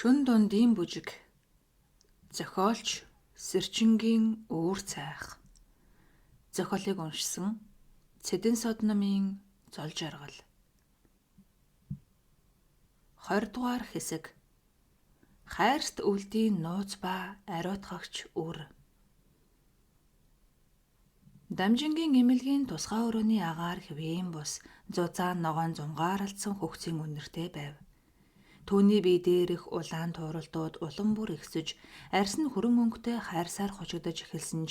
Шөнө дундын бүжиг. Зохиолч Сэрчингийн Үүр цайх. Зохиолыг уншсан Цэдэн Содномын Зол жаргал. 20 дугаар хэсэг. Хайрст үлдийн нууц ба ариутгагч үр. Дамжингийн эмнэлгийн тусгай өрөөний агаар хэвийн бус зузаан ногоон зунгаарлцсан хөгцийн үнэртэй байв. Түүний бие дээрх улаан тууралдууд улам бүр ихсэж, арьс нь хүрэн өнгөтэй хайрсаар хожигдож эхэлсэн ч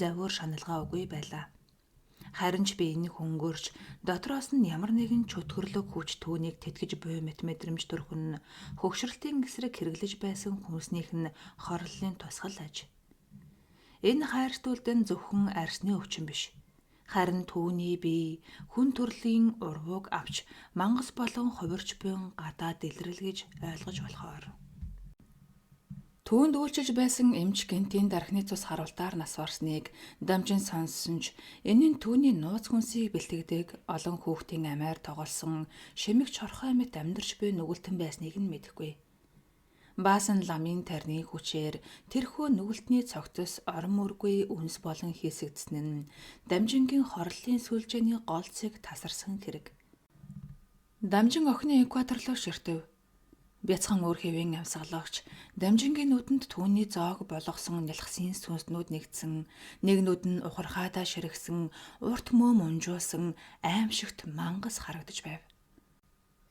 зовиур шаналгаа үгүй байлаа. Харин ч би энийг хөнгөрч, дотроос нь ямар нэгэн чөтгөрлөг хүч түүнийг тэтгэж буй мэт мэдрэмж төрөх нь хөгшрөлтийн эсрэг хэрэглэж байсан хүнснийх нь хорлолын тусгал аж. Энэ хайрт үлдэн зөвхөн арьсны өвчин биш. Харин түүний бие хүн төрлийн урвууг авч мангас болон хувирч буйн гадаа дэлрэл гэж ойлгож болохоор. Түүнд үйлчилж байсан эмч гэнтийн дархны цус харуултаар нас барсныг дамжин сонссон ч энэ нь түүний нууц хүнсийг бэлтгэдэг олон хүүхдийн амиар тоглосон шимэгч хорхой мэт амьдарч буй нүгэлтэн байсныг нь мэдэхгүй. Баасан ламын тарны хүчээр тэрхүү нүгэлтний цогцос орон мөргүй үнс болон хийсэгдсэн нь дамжингийн хорлолын сүлжээний гол цэг тасарсан хэрэг. Дамжин охины экватор руу ширтэв. Бяцхан үр хэвийн амьсгалаагч дамжингийн нүдэнд түүний зоог болгосон нялхсын сүнснүүд нэгдсэн, нэг нүд нь ухархаадаа ширхсэн, урт мөөм унжуулсан аимшигт мангас харагдаж байв.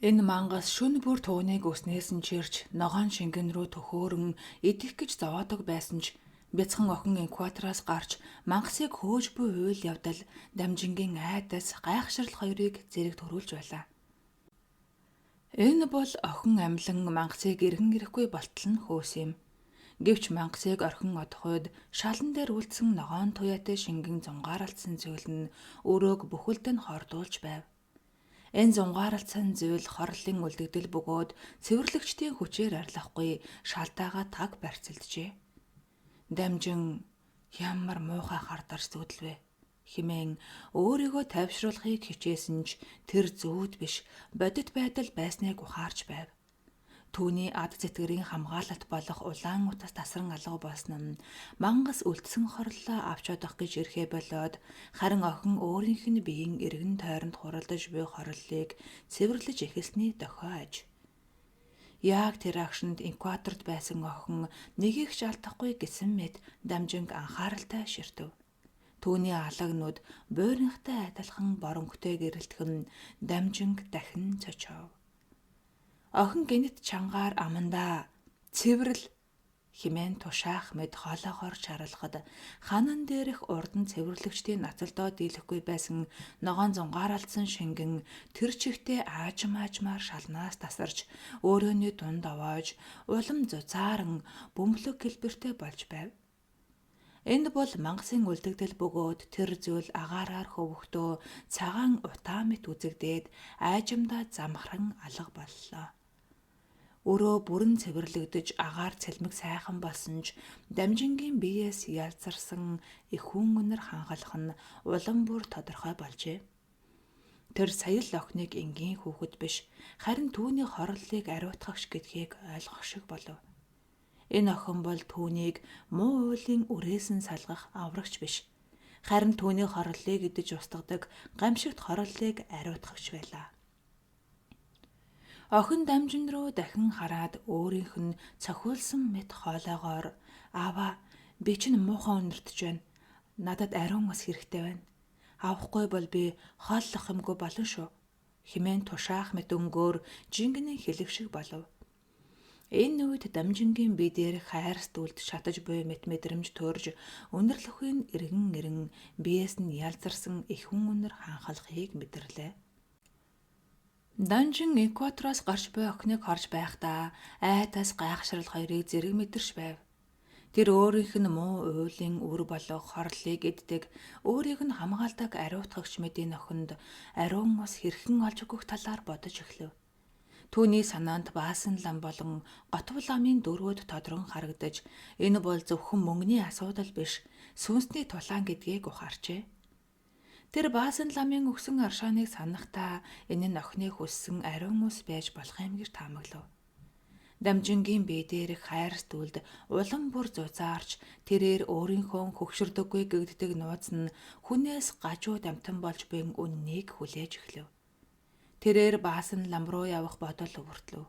Энэ мангас шөнө бүр түүнийг өснээс нь чирч, ногоон шингэн рүү төхөөрөн идэх гэж зовоодог байсан ч бяцхан охин экватораас гарч мангасыг хөөж буй үйл явдал дамжингийн айдас гайхшрал хоёрыг зэрэг төрүүлж байлаа. Энэ бол охин амьлан мангасыг эргэн ирэхгүй болтол нь хөөс юм. Гэвч мангасыг орхин одох үед шалан дээр үлдсэн ногоон туяатай шингэн зунгаарлцсан зүйл нь өрөөг бүхэлд нь хордуулж байв. Энэ зунгаарлцсан зүйл хорлолын үлдэгдэл бөгөөд цэвэрлэгчдийн хүчээр арилгахгүй шалтаагаа таг барьцалджээ. Дамжин ямар муухай хардарч зүудлвэ хэмээн өөрийгөө тайвшруулахыг хичээсэн ч тэр зүүд биш бодит байдал байсныг ухаарч байв. Түүний ад зэтгэрийн хамгаалалт болох улаан утас тасран алга болсон нь мангас үлдсэн хорлолоо авч одох гэж ирэхээ болоод харин охин өөрийнх нь биеийн эргэн тойронд хуралдаж буй хорлолыг цэвэрлэж эхэлсний дохио аж. Яг тэр агшинд экваторт байсан охин нэгийг ч алдахгүй гэсэн мэт дамжинг анхааралтай ширтэв. Түүний алагнууд буйрынхтай адилхан боронхтой гэрэлтхэн дамжинг дахин цочов. Охин гэнэт чангаар амандаа цэвэрл хэмээн тушаах мэд хоолоогоор чарлахад ханан дээрх урдан цэвэрлэгчдийн нацалдоо дийлэхгүй байсан ногоон зунгаарлцсан шингэн тэр чигтээ аажим аажмаар шалнаас тасарч өрөөний дунд овоож улам зузааран бөмбөлөг хэлбэртэй болж байв. Энд бол мангасын үлдэгдэл бөгөөд тэр зүйл агаараар хөвөхдөө цагаан утаа мэт үзэгдээд аажимдаа замхран алга боллоо. Өрөө бүрэн цэвэрлэгдэж агаар цэлмэг сайхан болсон ч дамжингийн биеэс ялзарсан их хүн үнэр хангалах нь улам бүр тодорхой болжээ. Тэр сая л охиныг энгийн хүүхэд биш харин түүний хорлолыг ариутгагч гэдгийг ойлгох шиг болов. Энэ охин бол түүнийг муу уулын үрээс нь салгах аврагч биш. Харин түүний хорлолыг идэж устгадаг гамшигт хорлолыг ариутгагч байлаа. Охин дамжин руу дахин хараад өөрийнх нь цохиулсан мэт хоолоогоор "Аава, би чинь муухай үнэртэж байна. Надад ариун ус хэрэгтэй байна. Авахгүй бол би хооллох юмгүй болно шүү" хэмээн тушаах мэт өнгөөр жингэнэн хэлэх шиг болов. Энэ үед дамжингийн бие дээр хайрст үлд шатаж буй мэт мэдрэмж төрж үнэрлэхийн эргэн ирэн биес нь ялзарсан их хүн үнэр ханхалахыг мэдэрлээ. Данжин экватороос гарч буй охиныг харж байхдаа айдас гайхшрал хоёрыг зэрэг мэдэрч байв. Тэр өөрийнх нь муу уйлын үр болох хорлолыг иддэг, өөрийг нь хамгаалдаг ариутгагч мэдийн охинд ариун ус хэрхэн олж өгөх талаар бодож эхлэв. Түүний санаанд Баасан лам болон Готв ламын дөрвүүд тодрон харагдаж энэ бол зөвхөн мөнгөний асуудал биш, сүнсний тулаан гэдгийг ухаарчээ. Тэр Баасан ламын өгсөн аршааныг санахдаа энэ нь охины хүссэн ариун ус байж болох юм гэж таамаглав. Дамжингийн бие дээрх хайрс дүлд улам бүр зузаарч тэрээр өөрийнхөө хөгшөрдөггүй гэгддэг нууц нь хүнээс гажуу дамтан болж буй үннийг хүлээж эхлэв. Тэрээр баасан лам руу явах бодол өвөртлөв.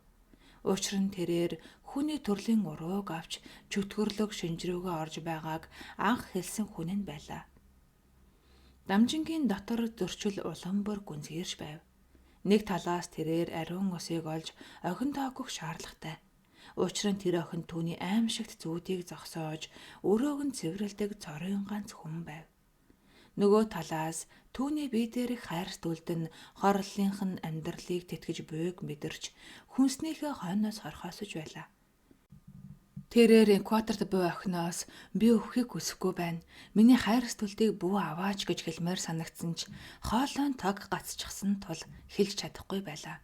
Учир нь тэрээр хүний төрлийн урууг авч чөтгөрлөг шинж рүүгээ орж байгааг анх хэлсэн хүн нь байлаа. Дамжингийн дотор зөрчил улам бүр гүнзгийрч байв. Нэг талаас тэрээр ариун усыг олж охин тоогох шаардлагатай. Учир нь тэр охин түүний аимшигт зүүдийг зогсоож өрөөг нь цэвэрлдэг цорын ганц хүн байв. Нөгөө талаас түүний бие дээрх хайрс дүлдэн хорлолынх нь амьдралыг тэтгэж буйг мэдэрч хүнснийхээ хойноос хорхоосож байлаа. Тэрээр экваторт буй охиноос би өвхийг хүсэхгүй байна. Миний хайрс дүлдийг бүү аваач гэж хэлмээр санагдсан ч хоолойн тог гацчихсан тул хэлж чадахгүй байлаа.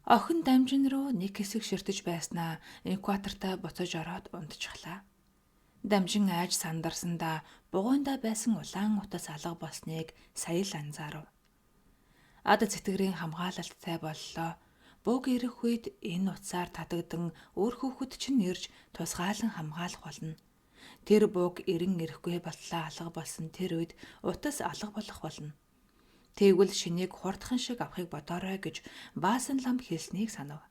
Охин дамжин руу нэг хэсэг ширтэж байснаа экватортаа буцаж ороод унтчихлаа. Дамжин айж сандарсандаа бугуйндаа байсан улаан утас алга болсныг сая л анзаарав. Ад цэтгэрийн хамгаалалттай боллоо. Буг ирэх үед энэ утсаар татагдан өөр хүүхэд чинь ирж тусгаалan хамгаалах болно. Тэр буг эрен ирэхгүй болтлоо алга болсон тэр үед утас алга болох болно. Тэгвэл шинийг хурдхан шиг авахыг бодоорой гэж Баасан лам хэлснийг санав.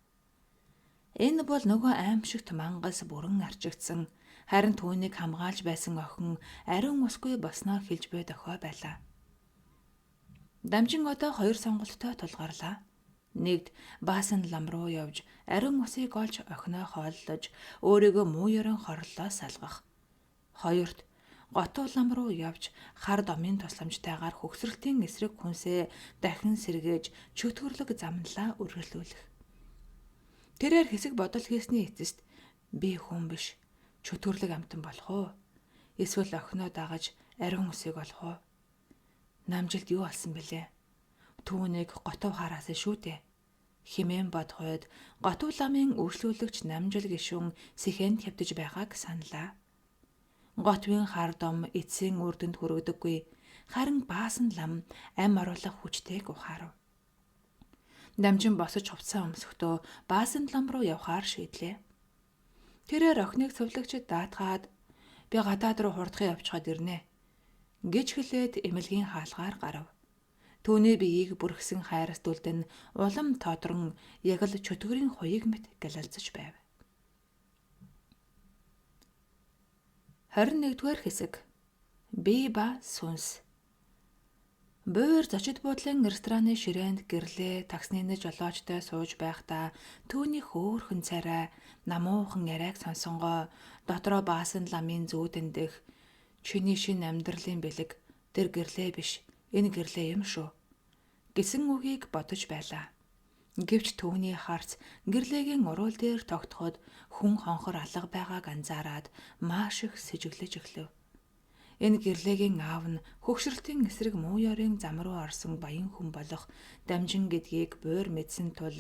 Энэ бол нөгөө аимшигт мангас бүрэн арчигдсан харин түүнийг хамгаалж байсан охин ариун усгүй болсноо хэлж буй дохио байлаа. Дамжин одоо хоёр сонголттой тулгуурлаа. Нэгд Баасан лам руу явж ариун усыг олж охиноо хооллож өөрийгөө муу ёрон хорлолоос салгах. Хоёрт Готов лам руу явж хар домын тусламжтайгаар хөгсрөлтийн эсрэг хүнсээ дахин сэргээж чөтгөрлөг замналаа үргэлжлүүлэх. Тэрээр хэсэг бодол хийсний эцэст би хүн биш чөтгөрлөг амтан болох уу? Эсвэл охиноо дагаж ариун усыг олох уу? Намжилд юу болсон бэлээ? Түүнийг готов хараасан шүү дээ. Химэн бодхойд готов ламын үйлчлүүлэгч намжил гишүүн сэхэнд хэвтэж байгааг саналаа. Готвын хар дом эцсийн үрдэнд хүрэгдэггүй. Харин баасан лам ам оруулах хүчтэйг ухаарав. Дамжин босож хувцас өмсөхдөө баасан лам руу явахаар шийдлээ. Тэрээр охиныг цувлагчид даатгаад би гадаад руу хурдхан явчихад ирнэ гэж хэлээд эмнэлгийн хаалгаар гарав. Түүний биеийг бүрхсэн хайрс дүлдэн улам тодрон яг л чөтгөрийн хуйг мэт галалзаж байв. 21-р хэсэг. Би ба сүнс. Буур зочид буудлын рестораны ширээнд гэрлээ таксны жолоочтой сууж байхдаа түүний хөөрхөн царай намуухан яриаг сонсонгоо дотроо баасан ламын зүүдэндэх чиний шинэ амьдралын бэлэг тэр гэрлээ биш энэ гэрлээ юм шүү гэсэн үгийг бодож байлаа. Гэвч түүний харц гэрлээгийн уруул дээр тогтоход хүн хонхор алга байгааг анзаараад маш их сэжиглэж эхлэв. Энэ гэрлээгийн аав нь хөгшрөлтийн эсрэг муу ёрын зам руу орсон баян хүн болох Дамжин гэдгийг буур мэдсэн тул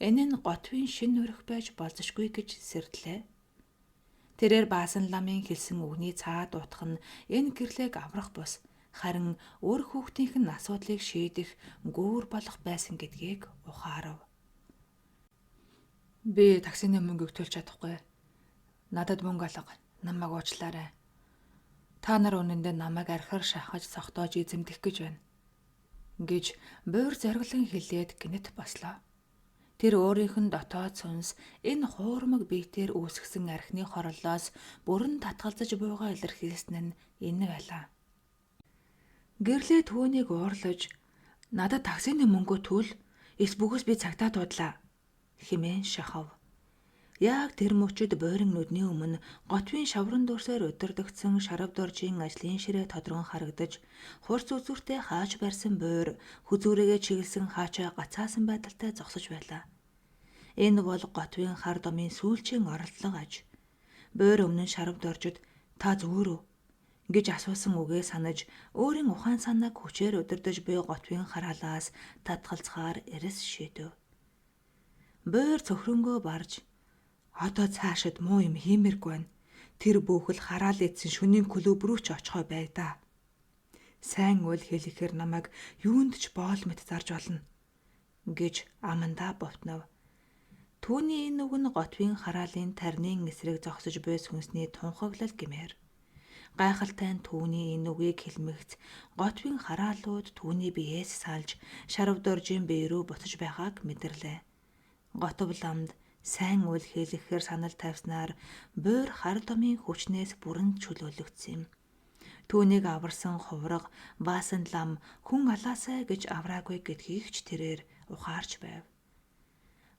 энэ нь готвын шин өрөх байж болзошгүй гэж сэрдлээ. Тэрээр баасан ламын хэлсэн үгний цаад утга нь энэ гэрлээг аврах бус харин өөр хүүхдийнх нь асуудлыг шийдэх гүүр болох байсан гэдгийг ухаарав. Би таксины мөнгийг төлж чадахгүй. Надад мөнгө алга. Намайг уучлаарай. Та нар үнэндээ намайг архиар шахаж согтоож эзэмдэх гэж байна гэж буур зориглон хэлээд гинэт бослоо. Тэр өөрийнх нь дотоод сүнс энэ хуурмаг биетээр үүсгэсэн архины хорлолоос бүрэн татгалзаж буйгаа илэрхийлсэн нь энэ байлаа. Гэрлээ түүнийг уурлаж надад таксины мөнгөө төл эс бүгээс би цагтаа дуудлаа хэмээн шахав. Яг тэр мөчид буйран нүдний өмнө готвын шавран дүрсээр удирдагдсан шарав доржийн ажлын ширээ тодрон харагдаж хурц үзүүртэй хааж барьсан буйр хүзүүрээгээ чиглэсэн хаачаа гацаасан байдалтай зогсож байлаа. Энэ бол готвын хар домын сүүлчийн оролдлого аж. Буйр өмнө нь шарав доржид та зүгээр үү гэж асуусан үгээ санаж өөрийн ухаан санааг хүчээр удирдах буй готвын хараалаас татгалзахаар эрс шийдэв. Буйр цөхрөнгөө барж одоо цаашид муу юм хиймээргүй байна. Тэр бөөхөл хараал эцсэн шөнийн клуб рүү ч очихой бай да. Сайн үйл хэлэхээр намайг юунд ч боол мэт зарж болно гэж амандаа бовтнов. Түүний энэ үг нь Готвын хараалын тарнийн эсрэг зогсож буй сүнсний тунхаглал гэмээр. Гайхалтай нь түүний энэ үгийг хэлмэгц Готвын хараалууд түүний биеэс салж Шарав доржийн бие рүү буцаж байгааг мэдэрлээ. Готов ламд сайн үйл хийлгэхээр санал тавьснаар буур хар домын хүчнээс бүрэн чөлөөлөгдсөн юм. Түүнийг аварсан хувраг Баасан лам хүн алаасай гэж авраагүй гэдгийг ч тэрээр ухаарч байв.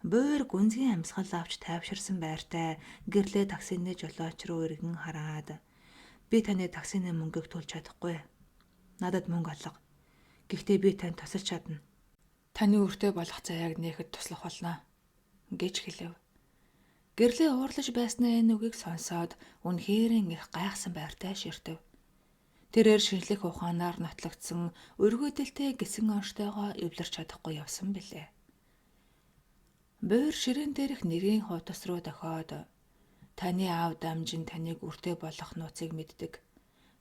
Буур гүнзгий амьсгал авч тайвширсан байртай гэрлээ таксины жолооч руу эргэн хараад би таны таксины мөнгийг төлж чадахгүй. Надад мөнгө алга. Гэхдээ би танд тусалж чадна. Таны өртөө болох заяаг нээхэд туслах болно гэж хэлэв. Гэрлээ уурлаж байснаа энэ үгийг сонсоод үнэхээр их гайхсан байртай ширтэв. Тэрээр шинжлэх ухаанаар нотлогдсон өргөдөлтэй гисэн онштойгоо эвлэрч чадахгүй явсан билээ. Буур ширээн дээрх нэрийн хуудас руу дохиод таны аав дамжин таныг өртөө болох нууцыг мэддэг.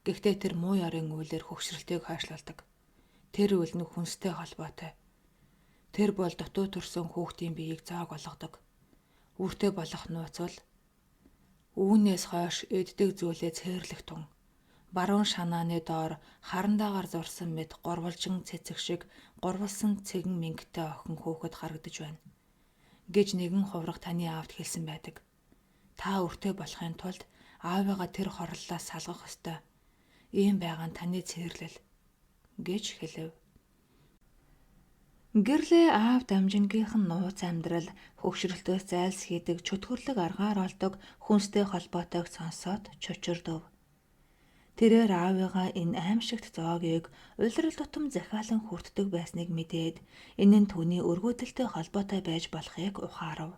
Гэхдээ тэр муу ёрын үйлээр хөгшрөлтийг хойшлуулдаг. Тэр үйл нь хүнстэй холбоотой. Тэр бол дутуу төрсөн хүүхдийн биеийг зоог олгодог. Үртэй болох нууц бол үүнээс хойш эддэг зүйлээ цээрлэх тун. Баруун шанааны доор харандаагаар зурсан мэт гурвалжин цэцэг шиг гурвалсан цэгэн мингтэй охин хүүхэд харагдаж байна гэж нэгэн хувраг таны аавд хэлсэн байдаг. Та өртөө болохын тулд аавыгаа тэр хорлолоос салгах ёстой. Ийм байгаа нь таны цээрлэл гэж хэлэв. Гэрлээ аав дамжингийнх нь нууц амьдрал хөгшрөлтөөс зайлсхийдэг чөтгөрлөг аргаар олдог хүнстэй холбоотойг сонсоод чочирдов. Тэрээр аавыгаа энэ аимшигт зоогийг улирал тутам захиалан хүртдэг байсныг мэдээд энэ нь түүний өргөөдөлтэй холбоотой байж болохыг ухаарав.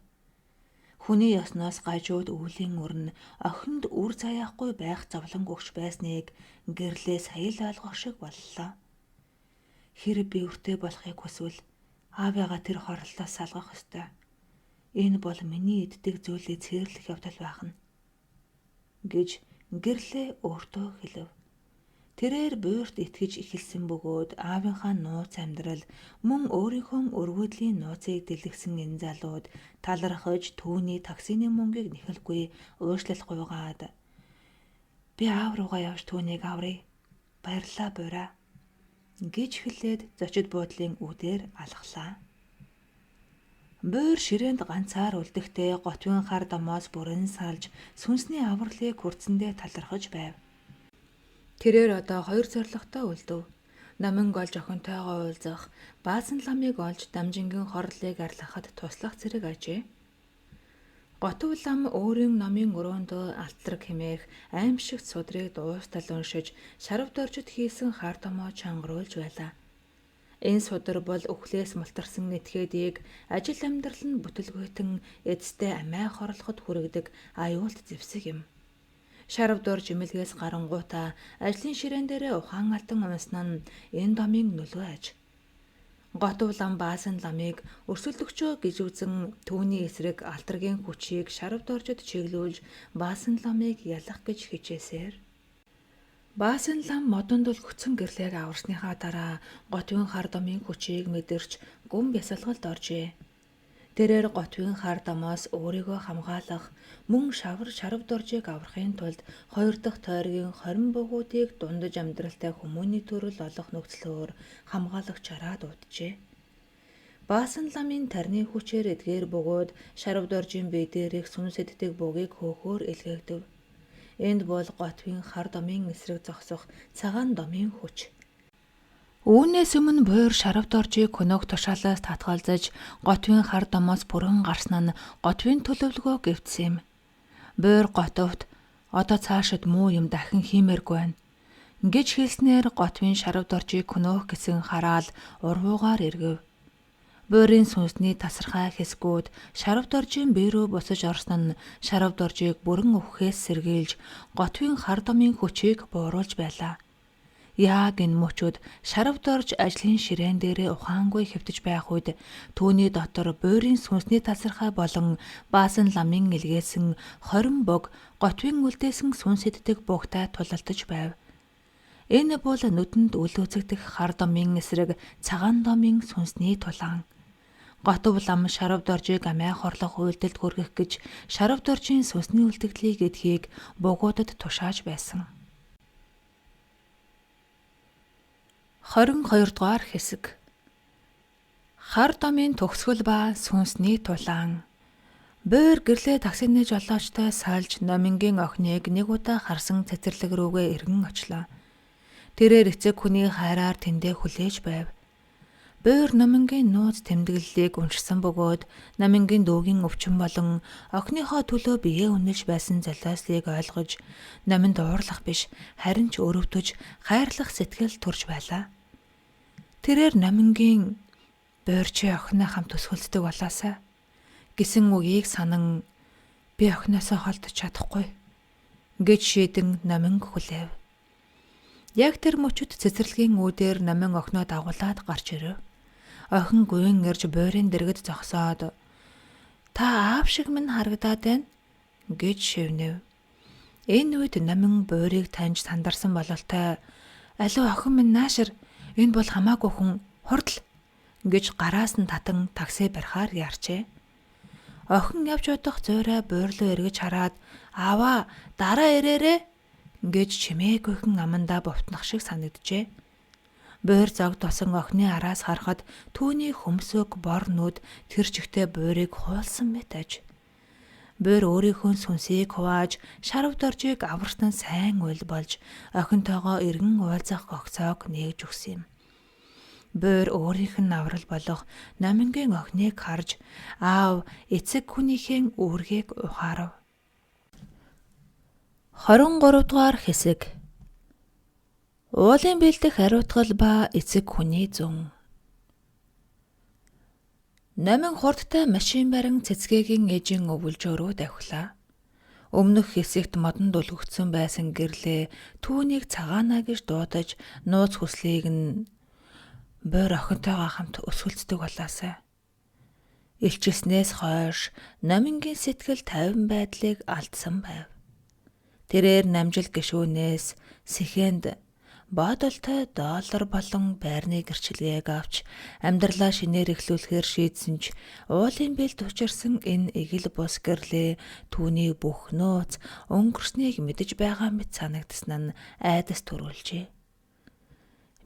Хүний ёсноос гажууд өвлийн өрн охинд үр заяахгүй байх зовлон өгч байсныг гэрлээ сая л ойлгох шиг боллоо. Хэрэг би өртөө болохыг хүсвэл аавыгаа тэр хорлолоос салгах ёстой. Энэ бол миний эддэг зүйлийг цээрлэх явдал байх нь гэж гэрлээ өөртөө хэлэв. Тэрээр буурт итгэж эхэлсэн бөгөөд аавынхаа нууц амьдрал мөн өөрийнхөө өргөдлийн нууцыг дэлгэсэн энэ залууд талархаж түүний таксины мөнгийг нэхэлгүй уушлахгүйгаад би аав руугаа явж түүнийг аврая. Баярлалаа буураа гэж хэлээд зочид буудлын үүдээр алхлаа. Буур ширээнд ганцаар үлдэхдээ Готвын хар домоос бүрэн салж сүнсний авралыг хүртсэндээ талархаж байв. Тэрээр одоо хоёр зорилготой үлдэв. Номинг олж охинтойгоо уулзах, Баасан ламыг олж дамжингийн хорлолыг арлахад туслах зэрэг ажээ. Готов лам өөрийн номын өрөөндөө алтлаг хэмээх аимшигт судрыг дуустал уншиж шарав доржид хийсэн хар томоо чангаруулж байлаа. Энэ судар бол үхлээс мултарсан этгээдийг ажил амьдрал нь бүтэлгүйтэн эцэстээ амиа хорлоход хүргэдэг аюулт зэвсэг юм. Шарав дорж эмэлгээс гарангуутаа ажлын ширээн дээрээ ухаан алдан унсан нь энэ домын нөлөө аж. Готов лам Баасан ламыг өрсөлдөгчөө гэж үзэн түүний эсрэг алтаргийн хүчийг шарав доржид чиглүүлж Баасан ламыг ялах гэж хичээсээр. Баасан лам модонд үлгцэн гэрлээг аварсныхаа дараа Готвын хар домын хүчийг мэдэрч гүн бясалгалд оржээ. Тэрээр Готвын хар домоос өөрийгөө хамгаалах мөн шавар шарав доржийг аврахын тулд хоёр дахь тойргийн 20 бугуудыг дундаж амьдралтай хүмүүний төрөл олох нөхцлөөр хамгаалагчаараа дууджээ. Баасан ламын тарны хүчээр эдгээр бөгөөд шарав доржийн бие дээрх сүнс эддэг бугийг хөөхөөр илгээгдэв. Энд бол Готвын хар домын эсрэг зогсох цагаан домын хүч. Үүнээс өмнө буур шарав доржийг хөнөөх тушаалаас татгалзаж Готвын хар домоос бүрэн гарсан нь Готвын төлөвлөгөө гэвдсэн юм. Буур Готовт одоо цаашид муу юм дахин хиймээргүй байна гэж хэлснээр Готвын шарав доржийг хөнөөх гэсэн хараал урвуугаар эргэв. Буурын сүнсний тасархай хэсгүүд шарав доржийн бие рүү босож орсон нь шарав доржийг бүрэн өвхөөс сэргийлж Готвын хар домын хүчийг бууруулж байлаа. Яг энэ мөчүүд шарав дорж ажлын ширээн дээрээ ухаангүй хэвтэж байх үед түүний дотор буурын сүнсний тасархай болон Баасан ламын илгээсэн 20 буг Готвын үлдээсэн сүнс эддэг бугтай тулалдаж байв. Энэ бол нүдэнд үл үзэгдэх хар домын эсрэг цагаан домын сүнсний тулаан. Готов лам Шарав Доржийг амиа хорлох үйлдэлд хүргэх гэж Шарав Доржийн сүнсний үлдэгдлийг идэхийг бугуудад тушааж байсан. 22 дугаар хэсэг. Хар домын төгсгөл ба сүнсний тулаан. Буур гэрлээ таксины жолоочтой сольж номингийн охиныг нэг удаа харсан цэцэрлэг рүүгээ эргэн очлоо. Тэрээр эцэг хүний хайраар тэндээ хүлээж байв. Буур номингийн нууц тэмдэглэлийг уншсан бөгөөд номингийн дүүгийн өвчин болон охиныхоо төлөө биеэ үнэлж байсан золиослыг ойлгож номинд уурлах биш харин ч өрөвдөж хайрлах сэтгэл төрж байлаа. Тэрээр номингийн "Буур чи охиноо хамт өсгөлддөг болоосай" гэсэн үгийг санан би охиноосоо холдож чадахгүй гэж шийдэн номин хүлээв. Яг тэр мөчид цэцэрлэгийн үүдээр номин охиноо дагуулад гарч ирэв. Охин гүн ирж буурын дэргэд зогсоод "Та аав шиг минь харагдаад байна" гэж шивнэв. Энэ үед номин буурыг таньж сандарсан бололтой "Алив охин минь наашир, энэ бол хамаагүй хүн, хурдл" гэж гараас нь татан такси барихаар яарчээ. Охин явж удах зуурай буурлуу эргэж хараад "Ааваа, дараа ирээрээ" гэж чимээгүйхэн амандаа бовтнох шиг санагджээ. Буур зог тусан охины араас харахад түүний хөмсөг бор нүд тэр чигтээ буурыг хуулсан мэт аж. Буур өөрийнхөө сүнсийг хувааж Шарав Доржийг аварсан сайн уйл болж охинтойгоо эргэн уулзах гогцоог нээгж өгсөн юм. Буур өөрийнх нь аврал болох номингийн охиныг харж аав эцэг хүнийхээ үүргийг ухаарав. 23 дугаар хэсэг. Уулын бэлдэх хариуцгал ба эцэг хүний зүүн. Номин хурдтай машин барин цэцгээгийн ээжийн өвөлжөө рүү давхилаа. Өмнөх хэсэгт модонд үлгэгдсэн байсан гэрлээ түүнийг цагаанаа гэж дуудаж нууц хүслийг нь буур охинтойгоо хамт өсгөлддөг болоосай. Илчилснээс хойш номингийн сэтгэл тайван байдлыг алдсан байв. Тэрээр намжил гишүүнээс сэхэнд бодолтой доллар болон байрны гэрчлэгийг авч амьдралаа шинээр эхлүүлэхээр шийдсэн ч уулын бэлд учирсан энэ эгэл бус гэрлээ түүний бүх нууц өнгөрснийг мэдэж байгаа мэт санагдсан нь айдас төрүүлжээ.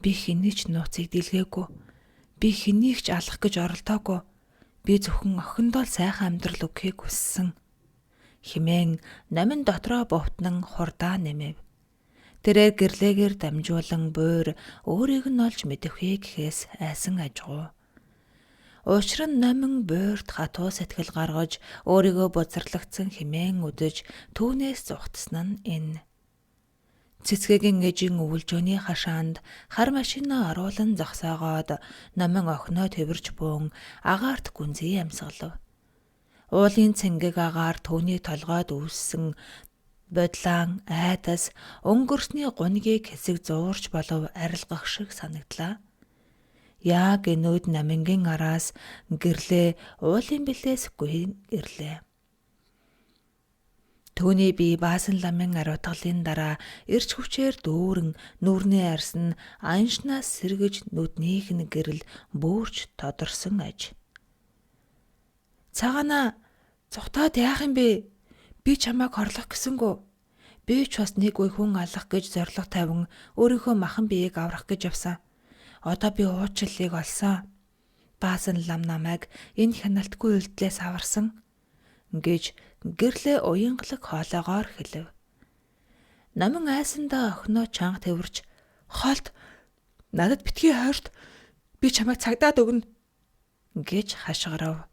Би хэний ч нууцыг дэлгээгүй. Би хэнийг ч алах гэж оролдоогүй. Би зөвхөн охиндоо л сайхан амьдрал өгөхийг хүссэн хэмээн номин дотроо бовтнон хурдаа нэмэв. Тэрээр гэрлээгээр дамжуулан буур өөрийг нь олж мэдэхээ гэхээс айсан ажгүй. Учир нь номин буурт хатуу сэтгэл гаргаж өөрийгөө бузарлагдсан хэмээн үдэж түүнээс зугтсан нь энэ. Цэцгээгийн ээжийн өвөлжөөний хашаанд хар машинаа оруулан зогсоогоод номин охиноо тэвэрч буун агаарт гүнзгий амьсгалав. Уулын цэнгэг агаар түүний толгойд үүссэн бодлаан айдас өнгөрсний гунигийг хэсэг зуурч болов арилгах шиг санагдлаа. Яг энэ үед номингийн араас гэрлээ уулын бэлээс гүйн ирлээ. Түүний бие баасан ламын ариутгалын дараа эрч хүчээр дүүрэн нүүрний арьс нь аяншнаас сэргэж нүднийх нь гэрэл бөөрч тодорсон аж. Цагаана, зугтаад яах юм бэ? Би чамайг хорлох гэсэнгүү. Би ч бас нэг үе хүн алах гэж зорилго тавин өөрийнхөө махан биеийг аврах гэж явсан. Одоо би уучлалыг олсон. Баасан лам намайг энэ хяналтгүй үйлдэлээс аварсан гэж гэрлээ уянгалаг хоолойгоор хэлэв. Номин айсандаа охиноо чанга тэвэрч "Хоолт, надад битгий хойрт, би чамайг цагдаад өгнө" гэж хашгирав.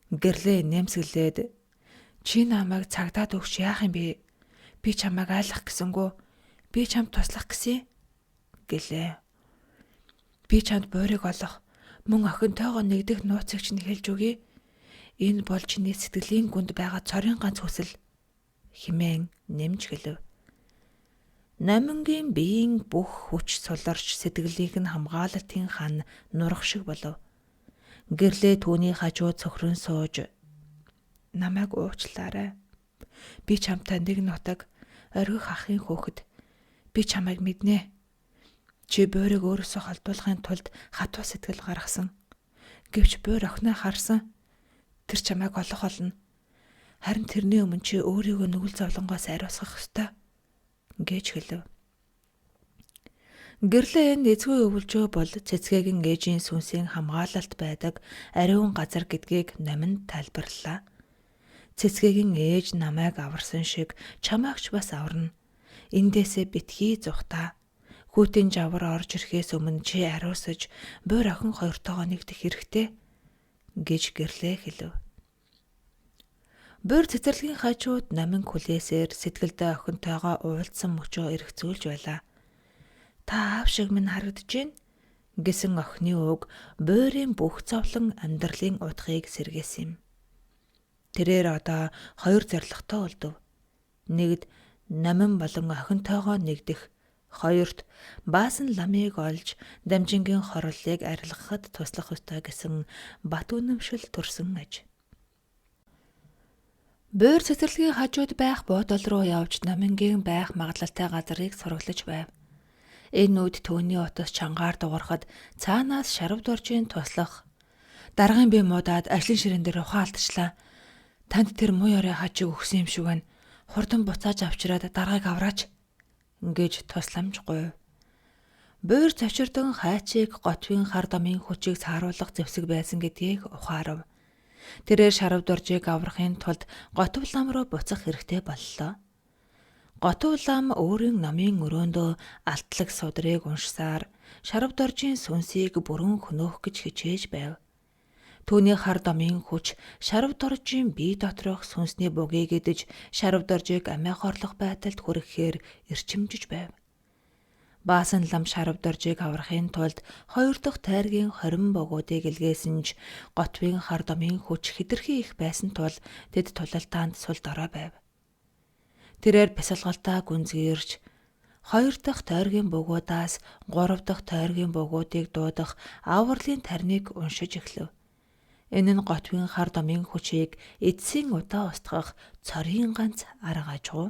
Гэрлээ нэмсэглээд "Чи намайг цагдаад өгч яах юм бэ? Би чамайг айлах гэсэнгүү. Би чамд туслах гэсэн" гэлээ. Би чамд буурыг олох, мөн охинтойгоо нэгдэх нууцыг чинь хэлж өгье. Энэ бол чиний сэтгэлийн гүнд байгаа цорын ганц хүсэл хэмээн нэмж хэлэв. Номингийн биеийн бүх хүч суларч сэтгэлийнх нь хамгаалалтын хан нурах шиг болов. Гэрлээ түүний хажууд цөхрөн сууж "Намайг уучлаарай. Би чамтай нэг нутаг оргих ахын хөөхд. Би чамайг мэднэ. Чи буурыг өөрөөсөө холдуулахын тулд хатуу сэтгэл гаргасан. Гэвч буур охиноо харсан. Тэр чамайг олох болно. Харин тэрний өмнө чи өөрийгөө нүгэл зовлонгоос ариусгах ёстой гэж хэлв. Гэрлээ энэ эзгүй өвлжөө бол цэцгээгийн ээжийн сүнсийн хамгаалалт байдаг ариун газар гэдгийг номинд тайлбарлалаа. Цэцгээгийн ээж намайг аварсан шиг чамайг ч бас аварна. Эндээсээ битгий зугтаа. Хүүтийн жавар орж ирэхээс өмнө чи ариусаж буйр охин хоёртойгоо нэгдэх хэрэгтэй гэж гэрлээ хэлв. Буйр цэцэрлэгийн хажууд номин хүлээсээр сэтгэлдээ охинтойгоо уулзсан мөчөө эргцүүлж байлаа. Та аав шиг минь харагдаж байна гэсэн охины үг буйрын бүх зовлон амьдралын утгыг сэргээсэн юм. Тэрээр одоо хоёр зорилготой үлдэв. Нэгд номин болон охинтойгоо нэгдэх, хоёрт баасан ламыг олж дамжингийн хорлолыг арилгахад туслах ёстой гэсэн бат үнэмшил төрсөн аж. Буйр цэцэрлэгийн хажууд байх буудал руу явж номингийн байх магадлалтай газрыг сураглаж байв. Энэ үед түүний утас чангаар дуурахад цаанаас шарав доржийн туслах даргын бие муудаад ажлын ширээн дээр ухаан алдчихлаа. Танд тэр муу ёрой хажиг өгсөн юм шиг байна. Хурдан буцааж авчираад даргаыг авраач гэж тусламж гуйв. Буйр цочирдон хайчийг готвын хар дамын хүчийг сааруулах зэвсэг байсан гэдгийг ухаарав. Тэрээр шарав доржийг аврахын тулд готв лам руу буцах хэрэгтэй боллоо. Готв лам өөрийн номын өрөөндөө алтлаг судрыг уншсаар шарав доржийн сүнсийг бүрэн хөнөөх гэж хичээж байв. Түүний хар домын хүч шарав доржийн бие доторх сүнсний бугийг идэж шарав доржийг амиа хорлох байдалд хүрэхээр эрчимжиж байв. Баасан лам шарав доржийг аврахын тулд хоёр дахь тайргийн 20 богуудыг илгээсэн ч готвын хар домын хүч хэтэрхий их байсан тул тэд тулалтаанд сул дорой байв. Тэрээр бясалгалтаа гүнзгийрч хоёр дахь тойргийн богуудаас гурав дахь тойргийн богуудыг дуудах авралын тарныг уншиж эхлэв. Энэ нь готвын хар домын хүчийг эцсийн удаа устгах цорын ганц арга аж уу.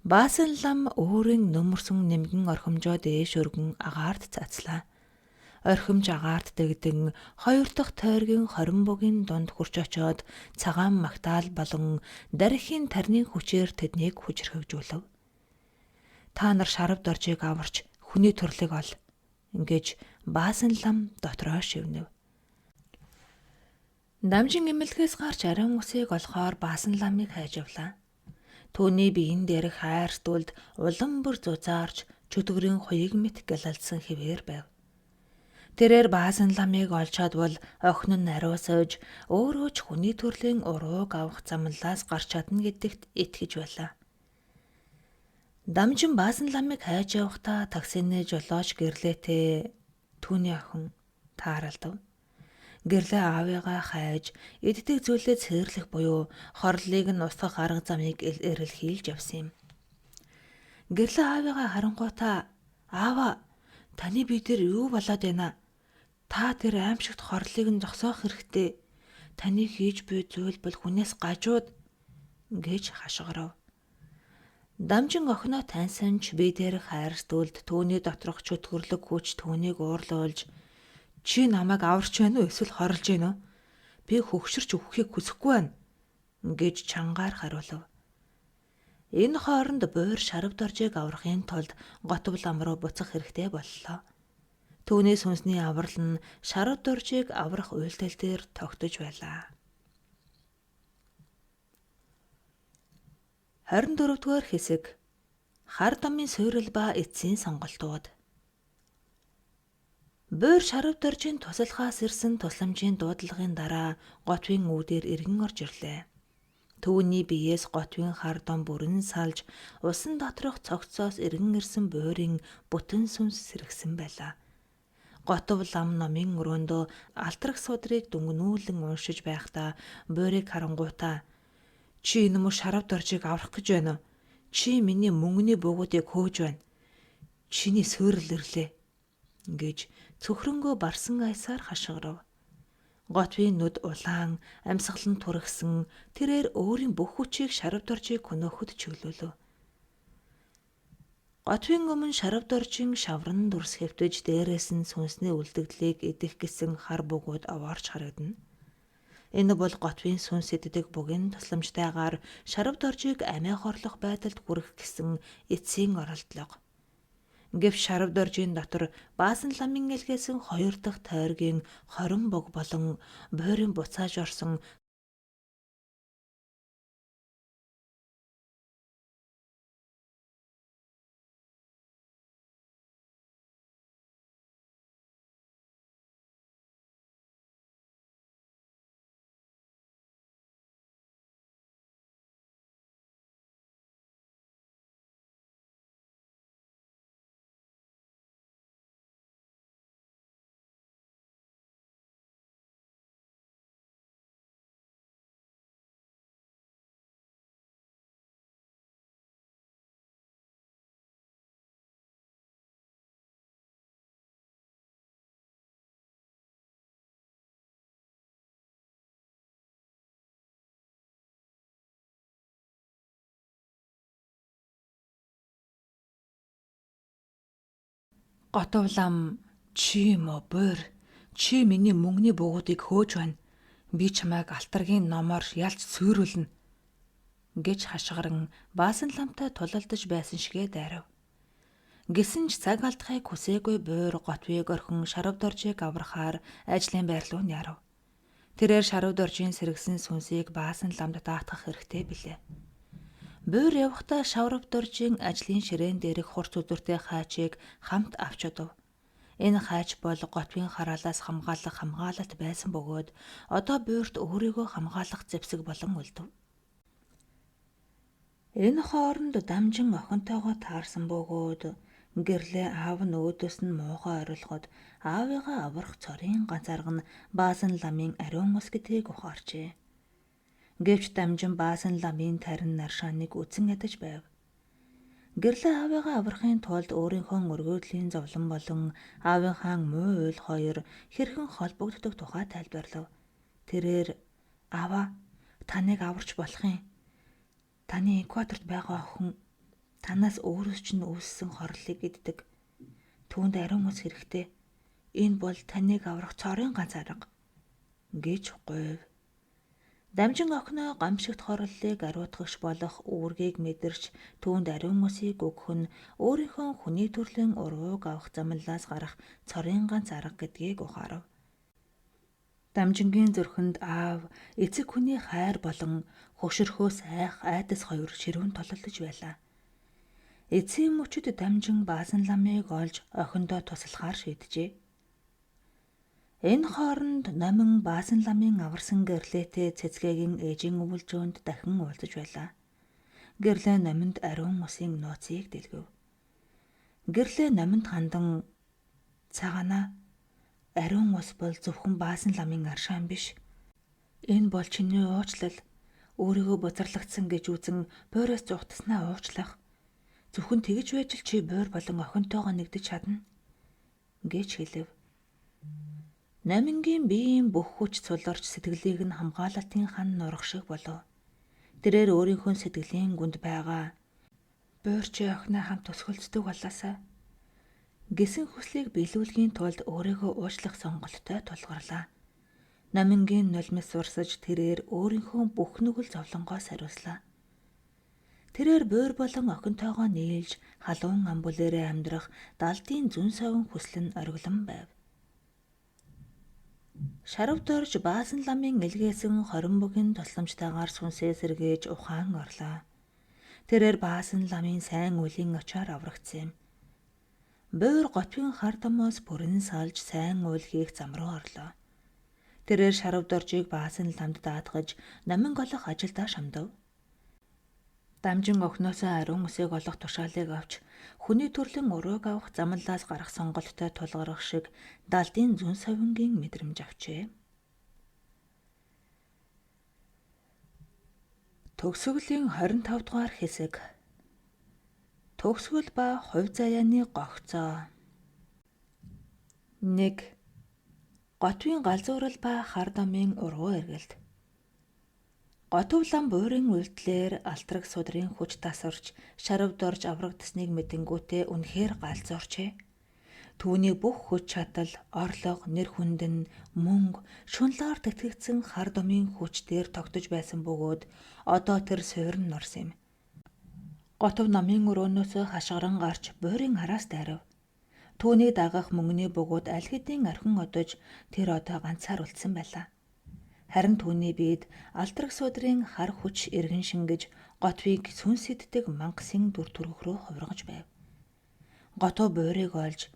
Баасан лам өөрийн нөмөрсөн нэмгэн орхимжоо дээш өргөн агаарт цацлаа. Орхимж агаарт дэгдэн хоёр дахь тойргийн 20 бугийн дунд хүрч очоод цагаан магтаал болон дархийн тарны хүчээр тэднийг хүчрхэгжүүлв. Та нар шарав доржийг аварч хүний төрлийг ол ингэж баасан лам дотроо шивнэв. Дамжин эмнэлгээс гарч ариун үсийг олохоор баасан ламыг хайж явлаа. Түүний биеийн дээрх хайр сүлд улам бүр зузаарч чөтгөрийн хуйг мэт гэлэлдсэн хэвээр байв. Тэрээр баасан ламыг олж чадвал охин нь ариусаж өөрөө ч хүний төрлийн урууг авах замлаас гарч чадна гэдэгт итгэж байлаа. Дамжин баасан ламыг хайж явахдаа таксины жолооч гэрлээтэй түүний охин тааралдав. Гэрлээ аавыгаа хайж иддэг зүйлээ цээрлэх буюу хорлолыг нь устгах арга замыг эрэлхийлж явсан юм. Гэрлээ аавыгаа харангуйтаа "Аава, таны бие дээр юу болоод байна? Та тэр аимшигт хорлолыг нь зогсоох хэрэгтэй. Таны хийж буй зүйл бол хүнээс гажууд" гэж хашгирав. Дамжин охиноо таньсан ч бие дээрх хайрстүүлд түүний доторх чөтгөрлөг хүч түүнийг уурлуулж "Чи намайг аварч байна уу эсвэл хорлож байна уу? Би хөгшөрч үхэхийг хүсэхгүй байна" гэж чангаар хариулав. Энэ хооронд буйр шарав доржийг аврахын тулд готв лам руу буцах хэрэгтэй боллоо. Түүний сүнсний аврал нь шарав доржийг аврах үйлдэл дээр тогтож байлаа. 24-р хэсэг. Хар дамын суурил ба эцсийн сонголтууд. Буйр шарав доржийн тусалхаас ирсэн тусламжийн дуудлагын дараа готвын үүдээр эргэн орж ирлээ. Түүний биеэс готвын хар дом бүрэн салж усан доторх цогцоос эргэн ирсэн буйрын бүтэн сүнс сэргсэн байлаа. Готов лам номын өрөөндөө алтрах судрыг дүнгнүүлэн уншиж байхдаа буйрыг харангуйтаа "Чи энэ мөр шарав доржийг аврах гэж байна уу? Чи миний мөнгөний буугуудыг хөөж байна. Чиний суурил ирлээ" гэж цөхрөнгөө барсан аясаар хашгирав. Готвын нүд улаан, амьсгал нь түргсэн, тэрээр өөрийн бүх хүчийг шарав доржийг хөнөөхөд чиглүүлв. Готвын өмнө Шарав Доржийн шавран дүрс хэвтэж дээрээс нь сүнсний үлдэгдлийг идэх гэсэн хар бөгөөд овоорч харагдана. Энэ бол Готвын сүнс иддэг бугын тусламжтайгаар Шарав Доржийг амиа хорлох байдалд хүрэх гэсэн эцсийн оролдлого. Гэвч Шарав Доржийн дотор Баасан ламын элгээсэн хоёр дахь тойргийн 20 буг болон буурын буцааж орсон Готовлам чи юм уу буур чи миний мөнгөний бугуудыг хөөж байна. Би чамайг алтаргийн номоор ялж сүйрүүлнэ гэж хашгиран Баасан ламтай тулалдаж байсан шигээ дайрав. Гэсэн ч цаг алдахыг хүсээгүй буур Готвыг орхин Шарав Доржийг аврахаар ажлын байр руу нярав. Тэрээр Шарав Доржийн сэргэсэн сүнсийг Баасан ламд даатгах хэрэгтэй билээ. Буур явахдаа Шаврав Доржийн ажлын ширээн дээрх хурц үзүүртэй хаачийг хамт авч одов. Энэ хаач бол Готвын хараалаас хамгаалах хамгаалалт байсан бөгөөд одоо буурт өөрийгөө хамгаалах зэвсэг болон үлдэв. Энэ хооронд Дамжин охинтойгоо таарсан бөгөөд гэрлээ аав нь өөдөөс нь муухай орилгоод аавыгаа аврах цорын ганц арга нь Баасан ламын ариун ус гэдгийг ухаарчээ. Гэвч Дамжин Баасан ламын тарин наршааныг үзэн ядаж байв. Гэрлээ аавыгаа аврахын тулд өөрийнхөө өргөөдлийн зовлон болон аавынхаа муу уйл хоёр хэрхэн холбогддог тухай тайлбарлав. Тэрээр ааваа таныг аварч болох юм. Таны экваторт байгаа охин танаас өөрөөс чинь үүссэн хорлолыг иддэг. Түүнд ариун ус хэрэгтэй. Энэ бол таныг аврах цорын ганц арга гэж гуйв. Дамжин охиноо гамшигт хорлолыг ариутгагч болох үүргийг мэдэрч түүнд ариун усыг өгөх нь өөрийнхөө хүний төрлийн урвууг авах замлаас гарах цорын ганц арга гэдгийг ухаарав. Дамжингийн зүрхэнд аав, эцэг хүний хайр болон хөшөрхөөс айх айдас хоёр ширүүн тололдож байлаа. Эцсийн мөчид Дамжин Баасан ламыг олж охиндоо туслахаар шийджээ. Энэ хооронд номин Баасан ламын аварсан гэрлээтэй цэцгээгийн ээжийн өвөлжөөнд дахин уулзаж байлаа. Гэрлээ номинд ариун усын нууцыг дэлгэв. Гэрлээ номинд хандан цагаана ариун ус бол зөвхөн Баасан ламын аршаан биш. Энэ бол чиний уучлал. Өөрийгөө бузарлагдсан гэж үзэн буйраас зугтаснаа уучлах. Зөвхөн тэгж байж л чи буйр болон охинтойгоо нэгдэж чадна гэж хэлэв. Номингийн биеийн бүх хүч цуларч сэтгэлийг нь хамгаалалтын хан нурах шиг болов. Тэрээр өөрийнхөө сэтгэлийн гүнд байгаа буйр чи охиноо хамт өсгөлцдөг болоосай гэсэн хүслийг биелүүлэхийн тулд өөрийгөө уучлах сонголттой тулгуурлаа. Номингийн нулимс урсаж тэрээр өөрийнхөө бүх нүгэл зовлонгоо сариуслаа. Тэрээр буйр болон охинтойгоо нийлж халуун ам бүлээрээ амьдрах далдын зүүн совин хүсэл нь ориглон байв. Шарав Дорж Баасан ламын элгээсэн 20 бүгийн тусламжтайгаар сүнсээ сэргээж ухаан орлоо. Тэрээр Баасан ламын сайн үеийн очоор аврагдсан юм. Буур Готвын хар дамоос бүрэн салж сайн үйл хийх зам руу орлоо. Тэрээр Шарав Доржийг Баасан ламд даатгаж номин олох ажилдаа шамдав. Дамжин охиноосоо ариун үсийг олох тушаалыг авч хүний төрлийн урууг авах замлаас гарах сонголттой тулгарах шиг далдын зүүн совингийн мэдрэмж авчээ. Төгсгөлийн 25 дугаар хэсэг. Төгсгөл ба хувь заяаны гогцоо. 1. Готвын галзуурал ба хар дамын ургуу эргэлт. Готов лам буурын үйлдэлээр алтраг судрын хүч тасарч шарав дорж аврагдсныг мэдэнгүүтээ үнэхээр галзуурчээ. Түүний бүх хүч чадал, орлого, нэр хүнд нь мөнгө, шунлаар тэтгэгдсэн хар домын хүч дээр тогтож байсан бөгөөд одоо тэр суурин нурсан юм. Готов намын өрөөнөөс хашгиран гарч буурын араас дайрав. Түүнийг дагах мөнгөний бөгөөд аль хэдийн орхин одож тэр одоо ганцаар үлдсэн байлаа. Харин түүний биед алдраг судрын хар хүч эргэн шингэж Готвыг сүнс иддэг мангасын дүр төрх рүү хувиргаж байв. Готов буурыг олж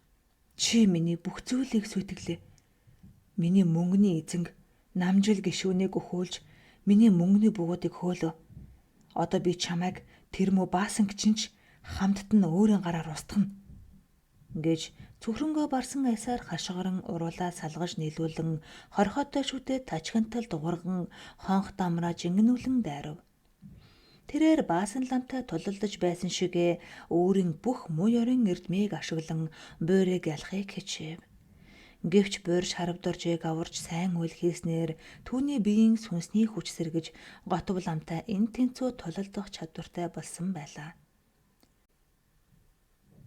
чи миний бүх зүйлийг сүйтэглээ. Миний мөнгөний эзэнг намжил гишүүнийг өхөөлж миний мөнгөний бөгөөдийг хөөлөө. Одоо би чамайг тэр мө баасан гिचинч хамтд нь өөрийн гараар устгана гэж цөхрөнгөө барсан аясаар хашгиран уруулаа салгаж нийлүүлэн хорхотой шүдэ тачхинтал дуурган хонх дамраа жингэнүүлэн дайрав. Тэрээр баасан ламтай тулалдаж байсан шигээ өөрийн бүх муу ёрын эрдмийг ашиглан буурыг ялахыг хичээв. Гэвч буур шарав доржийг аварч сайн үйл хийснээр түүний биеийн сүнсний хүч сэргэж Готов ламтай энэ тэнцүү тулалдах чадвартай болсон байлаа.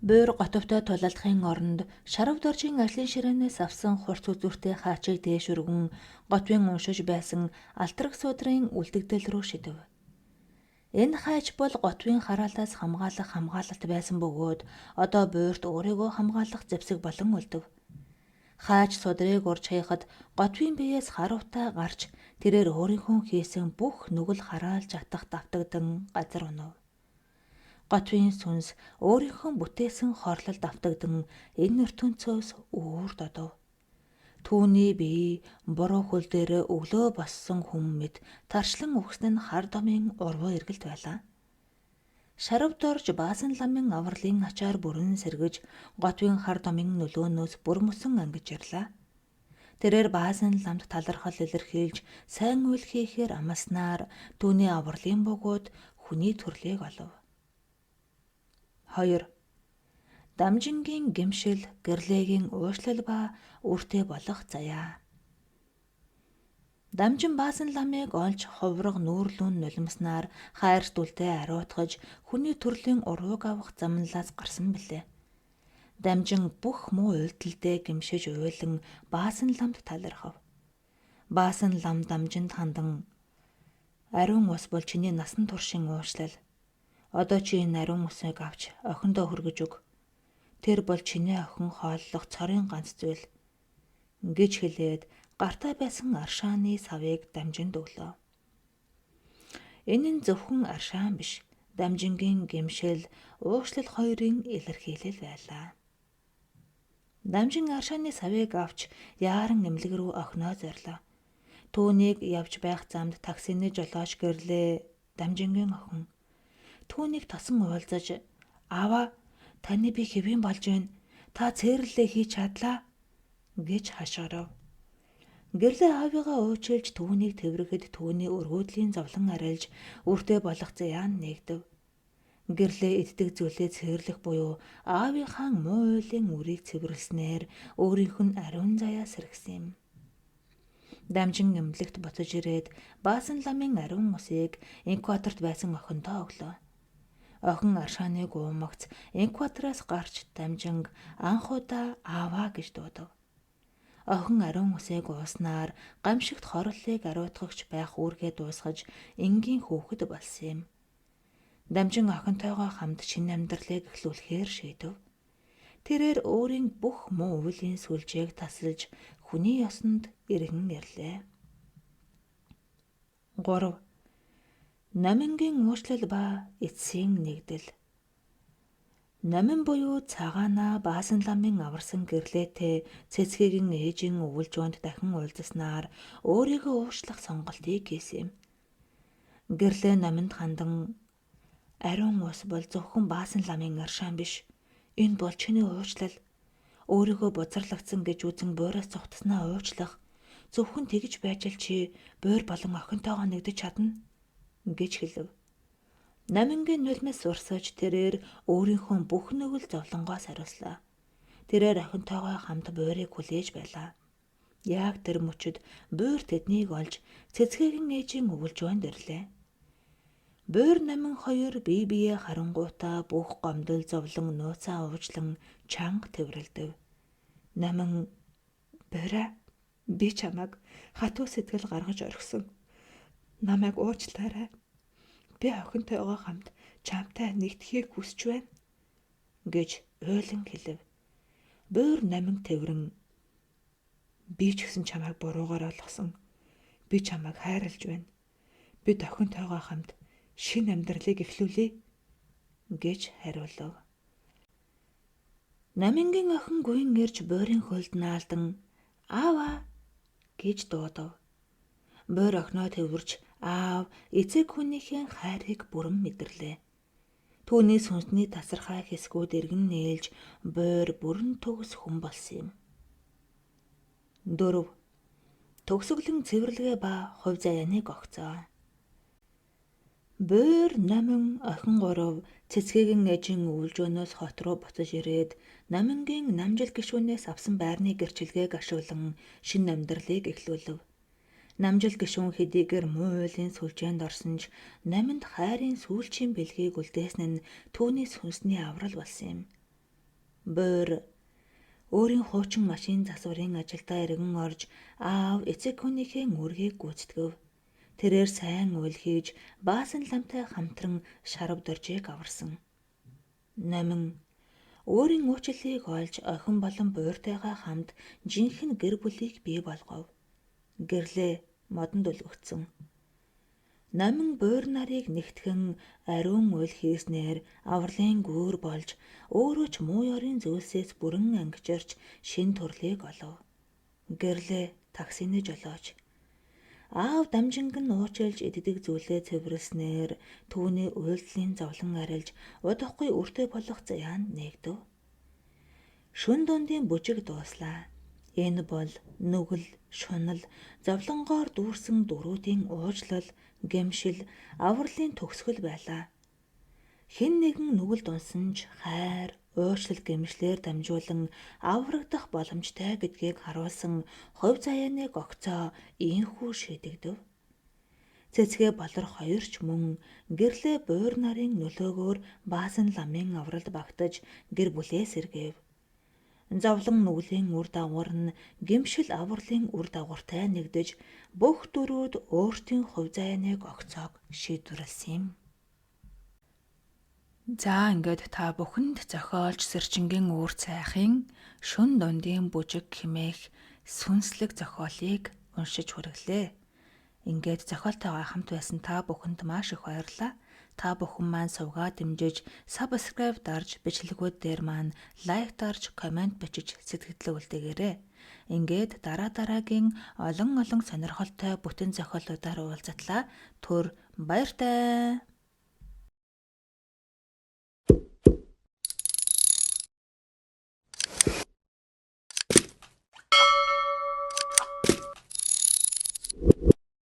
Буур Готовтой тулалдахын оронд шарав доржийн ажлын ширээнээс авсан хурц үзүүртэй хаачийг дээш өргөн Готвын уншиж байсан алтраг судрын үлдэгдэл рүү шидэв. Энэ хайч бол Готвын хараалаас хамгаалах хамгаалалт байсан бөгөөд одоо буурт өөрийгөө хамгаалах зэвсэг болон үлдэв. Хаач судрыг урж хаяхад Готвын биеэс харуутай гарч тэрээр өөрийнхөө хийсэн бүх нүгэл хараалж атах давтагдан газар унав. Готвын сүнс өөрийнхөө бүтээсэн хорлолд автагдан энэ ертөнцөөс өөр додов. Түүний бие буруу хөл дээр өглөө боссон хүм мэт таршлан үхсэн нь хар домын урвуу эргэлт байлаа. Шарав дорж баасан ламын авралын ачаар бүрэн сэргэж Готвын хар домын нөлөөнөөс бүрмөсөн ангиж ирлээ. Тэрээр баасан ламд талархал илэрхийлж сайн үйл хийхээр амласнаар түүний авралын бөгөөд хүний төрлийг олов. 2. Дамжингийн гэмшил, гэрлээгийн уушлал ба үртэй болох заяа. Дамжин баасан ламыг олж ховрог нүүрлүүн нулимснаар хайрт үлдээ ариутгаж хүний төрлийн урвууг авах замналаас гарсан билээ. Дамжин бүх муу үйлдэлдээ гэмшиж уйлан баасан ламд талархав. Баасан лам дамжинд хандан ариун ус бол чиний насан туршийн уушлал. Одоо чи энэ ариун усыг авч охиндоо хөргөж өг. Тэр бол чиний охин хооллох цорын ганц зүйл гэж хэлээд гартаа байсан аршааны савыг дамжинд өглөө. Энэ нь зөвхөн аршаан биш, дамжингийн гэмшил, уушлал хоёрын илэрхийлэл байлаа. Дамжин аршааны савыг авч яаран эмнэлэг рүү охиноо зорилоо. Түүнийг явж байх замд таксины жолооч гэрлээ дамжингийн охин. Түүнийг тосон уулзаж "Аава, таны би хэвийн болж байна. Та цээрлэлээ хийж чадлаа" гэж хашгирав. Гэрлээ аавыгаа уучилж түүнийг тэврэхэд түүний өргөөдлийн зовлон арилж үртэй болох заяан нэгдэв. Гэрлээ иддэг зүйлээ цээрлэх буюу аавынхаа муу үйлийн үрийг цэвэрлснээр өөрийнх нь ариун заяа сэргсэн юм. Дамжин эмнэлэгт буцаж ирээд баасан ламын ариун усыг инкваторт байсан охиндоо өглөө. Охин аршааныг уумагц инкватораас гарч дамжинг анхудаа ааваа гэж дуудав. Охин ариун усыг ууснаар гамшигт хорлолыг ариутгагч байх үүргээ дуусгаж энгийн хүүхэд болсон юм. Дамжин охинтойгоо хамт шинэ амьдралыг эхлүүлэхээр шийдэв. Тэрээр өөрийн бүх муу үеийн сүлжээг тасалж хүний ёсонд эргэн ирлээ. 3. Номингийн уучлал ба эцсийн нэгдэл. Номин буюу цагаанаа баасан ламын аварсан гэрлээтэй цэцгийн ээжийн өвөлжөөнд дахин уулзсанаар өөрийгөө уучлах сонголтыг хийсэн юм. Гэрлээ номинд хандан ариун ус бол зөвхөн баасан ламын аршаан биш. Энэ бол чиний уучлал. Өөрийгөө бузарлагдсан гэж үзэн буйраас зугтаснаа уучлах. Зөвхөн тэгж байж л чи буйр болон охинтойгоо нэгдэж чадна гэж хэлв. Номингийн нулимс урсаж тэрээр өөрийнхөө бүх нүгэл зовлонгоос хариуслаа. Тэрээр охинтойгоо хамт буйрыг хүлээж байлаа. Яг тэр мөчид буур тэднийг олж цэцгээгийн ээжийн өвөлжөөнд ирлээ. Буур намин хоёр бие биеэ харангуутаа бүх гомдол зовлон нууцаа уужлан чанга тэврэлдэв. Намин "Буурай, би чамайг хатуу сэтгэл гаргаж орхисон. Намайг уучлаарай. Би охинтойгоо хамт чамтай нэгдэхийг хүсэж байна" гэж уйлан хэлэв. Буур намин тэврэн "Би ч гэсэн чамайг буруугаар ойлгосон. Би чамайг хайрлаж байна. Бид охинтойгоо хамт шинэ амьдралыг эхлүүлье" гэж хариулав. Намингийн охин гуйн ирж буурын хөлд наалдан "Аава" гэж дуудав. Буур охиноо тэвэрч аав эцэг хүнийхээ хайрыг бүрэн мэдэрлээ. Түүний сүнсний тасархай хэсгүүд эргэн нээлж буур бүрэн төгс хүн болсон юм. 4. Төгсгөлөн цэвэрлэгээ ба хувь заяаны гогцоо. Буур намин охин гурав цэцгээгийн ээжийн өвлжөөнөөс хот руу буцаж ирээд намингийн намжил гишүүнээс авсан байрны гэрчилгээг ашиглан шинэ амьдралыг эхлүүлэв. Намжил гишүүн хэдийгээр муу уйлын сүлжээнд орсон ч наминд хайрын сүүлчийн бэлгийг үлдээсэн нь түүний сүнсний аврал болсон юм. Буур өөрийн хуучин машин засварын ажилдаа эргэн орж аав эцэг хүнийхээ үүргийг гүйцэтгэв. Тэрээр сайн уйл хийж Баасан ламтай хамтран шарав доржийг аварсан. Намин өөрийн уучлалыг олж охин болон бууртайгаа хамт жинхэнэ гэр бүлийг бий болгов. Гэрлээ модонд өлгөгдсөн. Намин буур нарыг нэгтгэн ариун уйл хийснээр авралын гүүр болж өөрөө ч муу ёрын зүйлсээс бүрэн ангижирч шинэ төрлийг олов. Гэрлээ таксины жолооч. Аав дамжинг нь уучилж иддэг зүйлээ цэвэрлэснээр түүний уйлдлын зовлон арилж удахгүй өртөө болох заяанд нээгдэв. Шөнө дундын бүжиг дууслаа. Энэ бол нүгэл, шунал, зовлонгоор дүүрсэн дөрүүдийн уучлал, гэмшил, авралын төгсгөл байлаа. Хэн нэгэн нүгэлд унсан ч хайр, уучлал гэмшлээр дамжуулан аврагдах боломжтой гэдгийг харуулсан хувь заяаны гогцоо ийнхүү шийдэгдэв. Цэцгээ болор хоёр ч мөн гэрлээ буур нарын нөлөөгөөр Баасан ламын авралд багтаж гэр бүлээ сэргээв. Зовлон нүглийн үр дагавар нь гэмшил авралын үр дагавартай нэгдэж бүх дөрүүд өөрсдийн хувь заяаны гогцоог шийдвэрлэсэн юм. За ингээд та бүхэнд зохиолч Сэрчингийн үүр цайхын Шөнө дундын бүжиг хэмээх сүнслэг зохиолыг уншиж хүргэлээ. Ингээд зохиолтойгоо хамт байсан та бүхэнд маш их баярлалаа. Та бүхэн маань сувгаа дэмжиж, subscribe дарж, бичлэгүүд дээр маань лайк дарж, коммент бичиж сэтгэлдээ үлдээгээрэй. Ингээд дараа дараагийн олон олон сонирхолтой бүтэн зохиолуудаар уулзатлаа. Түр баяртай.